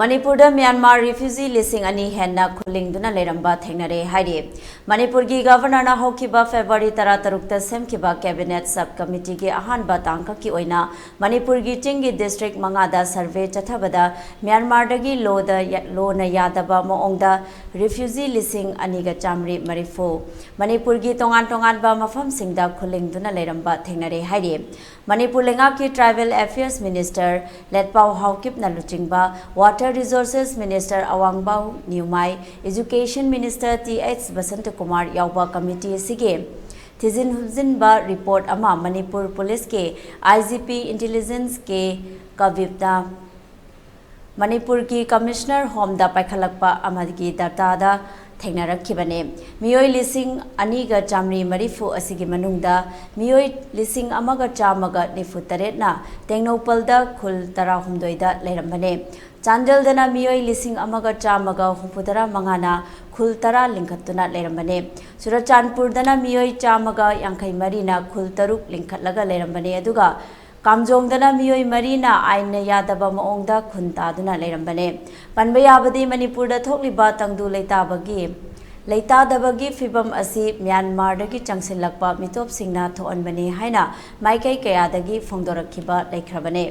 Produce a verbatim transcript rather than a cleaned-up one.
ꯃꯅꯤꯄꯨꯔꯗ Myanmar refugee ꯂꯤꯁꯤꯡ ꯑꯅꯤ ꯍꯦꯟꯅ ꯈꯨꯜꯂꯤꯡꯗꯨꯅ ꯂꯩꯔꯝꯕ ꯊꯦꯡꯅꯔꯦ ꯍꯥꯏꯔꯤ꯫ ꯃꯅꯤꯄꯨꯔꯒꯤ ꯒꯚꯔꯅꯔꯅ ꯍꯧꯈꯤꯕ ꯐꯦꯕ꯭ꯔꯨꯋꯥꯔꯤ ꯇꯔꯥꯇꯔꯨꯛꯇ ꯁꯦꯝꯈꯤꯕ ꯀꯦꯕꯤꯅꯦꯠ ꯁꯕ ꯀꯃꯤꯇꯤꯒꯤ ꯑꯍꯥꯟꯕ ꯇꯥꯡꯀꯛꯀꯤ ꯑꯣꯏꯅ ꯃꯅꯤꯄꯨꯔꯒꯤ ꯆꯤꯡꯒꯤ ꯗꯤꯁꯇ꯭ꯔꯤꯛ ꯃꯉꯥꯗ ꯁꯔꯚꯦ ꯆꯠꯊꯕꯗ ꯃ꯭ꯌꯥꯟꯃꯥꯔꯗꯒꯤ ꯂꯣꯗ ꯌ-, ꯂꯣꯅ ꯌꯥꯗꯕ ꯃꯑꯣꯡꯗ ꯔꯤꯐ꯭ꯌꯨꯖꯤ ꯂꯤꯁꯤꯡ ꯑꯅꯤꯒ ꯆꯥꯃꯔꯤ ꯃꯔꯤꯐꯨ ꯃꯅꯤꯄꯨꯔꯒꯤ ꯇꯣꯉꯥꯟ ꯇꯣꯉꯥꯟꯕ ꯃꯐꯝꯁꯤꯡꯗ ꯈꯨꯜꯂꯤꯡꯗꯨꯅ ꯂꯩꯔꯝꯕ ꯊꯦꯡꯅꯔꯦ ꯍꯥꯏꯔꯤ꯫ ꯃꯅꯤꯄꯨꯔ ꯂꯩꯉꯥꯛꯀꯤ ꯇ꯭ꯔꯥꯏꯕꯦꯜ ꯑꯦꯐꯤꯌꯔꯁ ꯃꯤꯅꯤꯁꯇꯔ ꯂꯦꯠꯄꯥꯎ ꯍꯥꯎꯀꯤꯞꯅ ꯂꯨꯆꯤꯡꯕ water resources minister Awangbou Newmai, education minister T H Basantakumar ꯌꯥꯎꯕ ꯀꯃꯤꯇꯤ ꯑꯁꯤꯒꯤ ꯊꯤꯖꯤꯟ ꯍꯨꯝꯖꯤꯟꯕ ꯔꯤꯄꯣꯔꯠ ꯑꯃ ꯃꯅꯤꯄꯨꯔ ꯄꯨꯂꯤꯁꯀꯤ ꯑꯥꯏ ꯖꯤ ꯄꯤ ꯏꯟꯇꯦꯂꯤꯖꯦꯟꯁ ꯀꯦ ꯀꯕꯤꯞꯅ ꯃꯅꯤꯄꯨꯔꯒꯤ ꯀꯃꯤꯁꯅꯔ ꯍꯣꯝꯗ ꯄꯥꯏꯈꯠꯂꯛꯄ ꯑꯃꯒꯤ ꯗꯇꯥꯗ ꯊꯦꯡꯅꯔꯛꯈꯤꯕꯅꯤ꯫ ꯃꯤꯑꯣꯏ ꯂꯤꯁꯤꯡ ꯑꯅꯤꯒ ꯆꯥꯃꯔꯤ ꯃꯔꯤꯐꯨ ꯑꯁꯤꯒꯤ ꯃꯅꯨꯡꯗ ꯃꯤꯑꯣꯏ ꯂꯤꯁꯤꯡ ꯑꯃꯒ ꯆꯥꯝꯃꯒ ꯅꯤꯐꯨ ꯇꯔꯦꯠꯅ ꯇꯦꯡꯅꯧꯄꯜꯗ ꯈꯨꯜ ꯇꯔꯥꯍꯨꯝꯗꯣꯏꯗ ꯂꯩꯔꯝꯕꯅꯤ꯫ ꯆꯥꯟꯗꯦꯜꯗꯅ ꯃꯤꯑꯣꯏ ꯂꯤꯁꯤꯡ ꯑꯃꯒ ꯆꯥꯝꯃꯒ ꯍꯨꯝꯐꯨꯇꯔꯥ ꯃꯉꯥꯅ ꯈꯨꯜ ꯇꯔꯥ ꯂꯤꯡꯈꯠꯇꯨꯅ ꯂꯩꯔꯝꯕꯅꯤ꯫ ꯆꯨꯔꯆꯥꯟꯄꯨꯔꯗꯅ ꯃꯤꯑꯣꯏ ꯆꯥꯝꯃꯒ ꯌꯥꯡꯈꯩ ꯃꯔꯤꯅ ꯈꯨꯜ ꯇꯔꯨꯛ ꯂꯤꯡꯈꯠꯂꯒ ꯂꯩꯔꯝꯕꯅꯤ꯫ ꯑꯗꯨꯒ ꯀꯥꯝꯖꯣꯡꯗꯅ ꯃꯤꯑꯣꯏ ꯃꯔꯤꯅ ꯑꯥꯏꯟꯅ ꯌꯥꯗꯕ ꯃꯑꯣꯡꯗ ꯈꯨꯟ ꯇꯥꯗꯨꯅ ꯂꯩꯔꯝꯕꯅꯦ꯫ ꯄꯟꯕ ꯌꯥꯕꯗꯤ ꯃꯅꯤꯄꯨꯔꯗ ꯊꯣꯛꯂꯤꯕ ꯇꯪꯗꯨ ꯂꯩꯇꯥꯕꯒꯤ, ꯂꯩꯇꯥꯗꯕꯒꯤ ꯐꯤꯕꯝ ꯑꯁꯤ ꯃ꯭ꯌꯥꯟꯃꯥꯔꯗꯒꯤ ꯆꯪꯁꯤꯜꯂꯛꯄ ꯃꯤꯇꯣꯞꯁꯤꯡꯅ ꯊꯣꯛꯍꯟꯕꯅꯤ ꯍꯥꯏꯅ ꯃꯥꯏꯀꯩ ꯀꯌꯥꯗꯒꯤ ꯐꯣꯡꯗꯣꯔꯛꯈꯤꯕ ꯂꯩꯈ꯭ꯔꯕꯅꯦ꯫